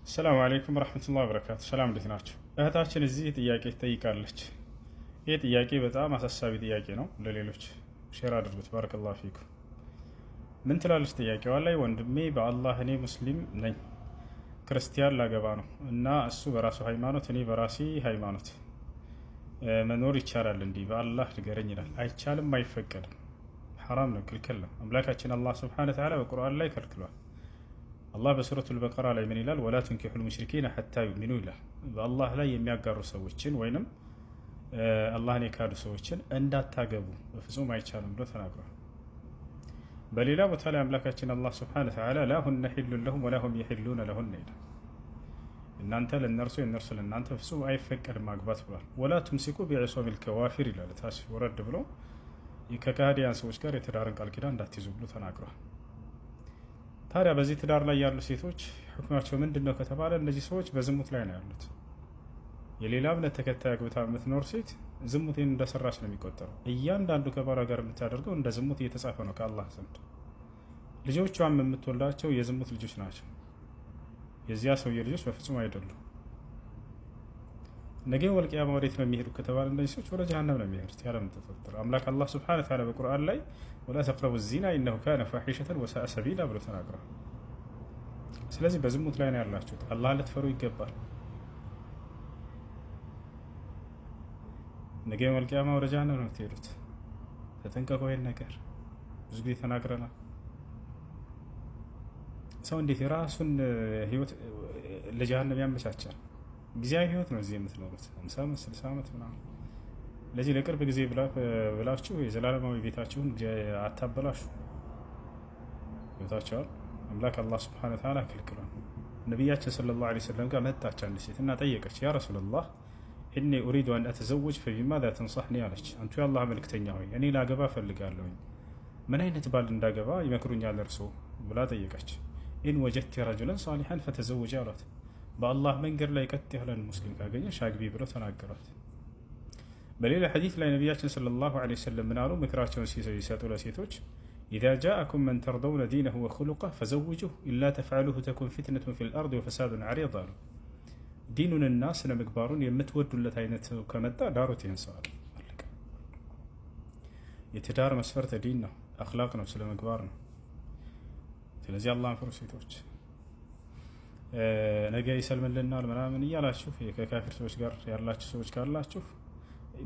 السلام عليكم ورحمة الله وبركاته። ሰላም፣ እንዴት ናችሁ? እህታችን እዚህ ጥያቄ ትጠይቃለች። ይህ ጥያቄ በጣም አሳሳቢ ጥያቄ ነው። ለሌሎች share አድርጉት። بارك الله فيكم። ምን ትላለች ጥያቄዋ ላይ? ወንድሜ፣ በአላህ እኔ ሙስሊም ነኝ፣ ክርስቲያን ላገባ ነው እና እሱ በራሱ ሃይማኖት፣ እኔ በራሴ ሃይማኖት መኖር ይቻላል እንዲህ በአላህ ንገረኝ ይላል። አይቻልም፣ አይፈቀድም። ሐራም ነው፣ ክልክል ነው። አምላካችን አላህ سبحانه وتعالى በቁርአን ላይ ከልክሏል። አላህ በሱረቱል በቀራ ላይ ምን ይላል? ولا تنكحوا المشركين حتى يؤمنوا ይላል። በአላህ ላይ የሚያጋሩ ሰዎችን ወይንም አላህን የካዱ ሰዎችን እንዳታገቡ፣ በፍጹም አይቻልም ብሎ ተናግሯል። በሌላ ቦታ ላይ አምላካችን አላህ سبحانه وتعالى لا هن حل لهم ولا هم يحلون لهن ይላል። እናንተ ለእነርሱ፣ የእነርሱ ለእናንተ ፍጹም አይፈቀድም ማግባት ብሏል። ولا تمسكوا بعصم الكوافر ይላል። ታች ወረድ ብሎ ከካህዲያን ሰዎች ጋር የትዳርን ቃል ኪዳን እንዳትይዙ ብሎ ተናግሯል። ታዲያ በዚህ ትዳር ላይ ያሉ ሴቶች ሁክማቸው ምንድን ነው ከተባለ፣ እነዚህ ሰዎች በዝሙት ላይ ነው ያሉት። የሌላ እምነት ተከታይ አግብታ የምትኖር ሴት ዝሙትን እንደሰራች ነው የሚቆጠረው። እያንዳንዱ ከባሏ ጋር የምታደርገው እንደ ዝሙት እየተጻፈ ነው ከአላህ ዘንድ። ልጆቿም የምትወልዳቸው የዝሙት ልጆች ናቸው። የዚያ ሰውዬ ልጆች በፍጹም አይደሉም። ነገ ወልቂያማ ወዴት ነው የሚሄዱ ከተባለ፣ እነዚህ ሰዎች ወደ ጀሃነም ነው የሚሄዱት ያለምንም ጥርጥር። አምላክ አላህ سبحانه وتعالى በቁርአን ላይ ولا تقربوا الزنا إنه كان فاحشة وساء سبيلا ብሎ ተናግሯል። ስለዚህ በዝሙት ላይ ነው ያላችሁት። አላህ ልትፈሩ ይገባል። ነገ ወልቂያማ ወደ ጀሃነም ነው የምትሄዱት። ተጠንቀቁ። ይሄን ነገር ብዙ ጊዜ ተናግረናል። ሰው እንዴት የራሱን ህይወት ለጀሃነም ያመቻቻል? ጊዜያዊ ህይወት ነው እዚህ የምትኖሩት፣ 50 ዓመት፣ 60 ዓመት ምናምን። ለዚህ ለቅርብ ጊዜ ብላችሁ የዘላለማዊ ቤታችሁን አታበላሹ። ይወታቸዋል። አምላክ አላህ سبحانه وتعالى ከልክሏል። ነቢያችን صلى الله عليه وسلم ጋር መጣች አንድ ሴት እና ጠየቀች። يا رسول الله، إني أريد أن أتزوج، فبماذا تنصحني አለች። አንቱ የአላህ መልክተኛ ሆይ፣ እኔ ላገባ እፈልጋለሁኝ፣ ምን አይነት ባል እንዳገባ ይመክሩኛል እርሶ ብላ ጠየቀች። إن وجدت رجلا صالحا فتزوجي አሏት። በአላህ መንገድ ላይ ቀጥ ያለን ሙስሊም ካገኘሽ አግቢ ብለው ተናገሯት። በሌላ ሐዲስ ላይ ነቢያችን صلى الله عليه وسلم ምን አሉ? ምክራቸውን ሲሰጡ ለሴቶች إذا جاءكم من ترضون دينه وخلقه فزوجوه، إلا تفعلوه تكن فتنة في الأرض وفساد عريض አሉ። ዲኑንና ስነ ምግባሩን የምትወዱለት አይነት ከመጣ ዳሩት ይህን ሰው አሉ። የትዳር መስፈርት ዲን ነው፣ አኽላቅ ነው፣ ስነ ምግባር ነው። ስለዚህ አላህን ፍሩ ሴቶች። ነገ ይሰልምልናል ምናምን እያላችሁ ከካፊር ሰዎች ጋር ያላችሁ ሰዎች ካላችሁ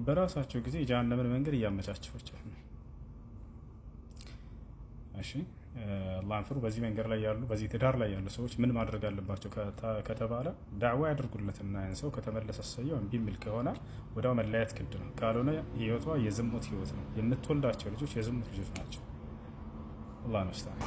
በራሳችሁ ጊዜ የጀሃነምን መንገድ እያመቻችሁ ነው። እሺ፣ አላህን ፍሩ። በዚህ መንገድ ላይ ያሉ፣ በዚህ ትዳር ላይ ያሉ ሰዎች ምን ማድረግ አለባቸው ከተባለ፣ ዳዕዋ ያድርጉለትና ያን ሰው ከተመለሰ ሰየው፣ እምቢ የሚል ከሆነ ወዲያው መለያየት ግድ ነው። ካልሆነ ህይወቷ የዝሙት ህይወት ነው። የምትወልዳቸው ልጆች የዝሙት ልጆች ናቸው። الله المستعان።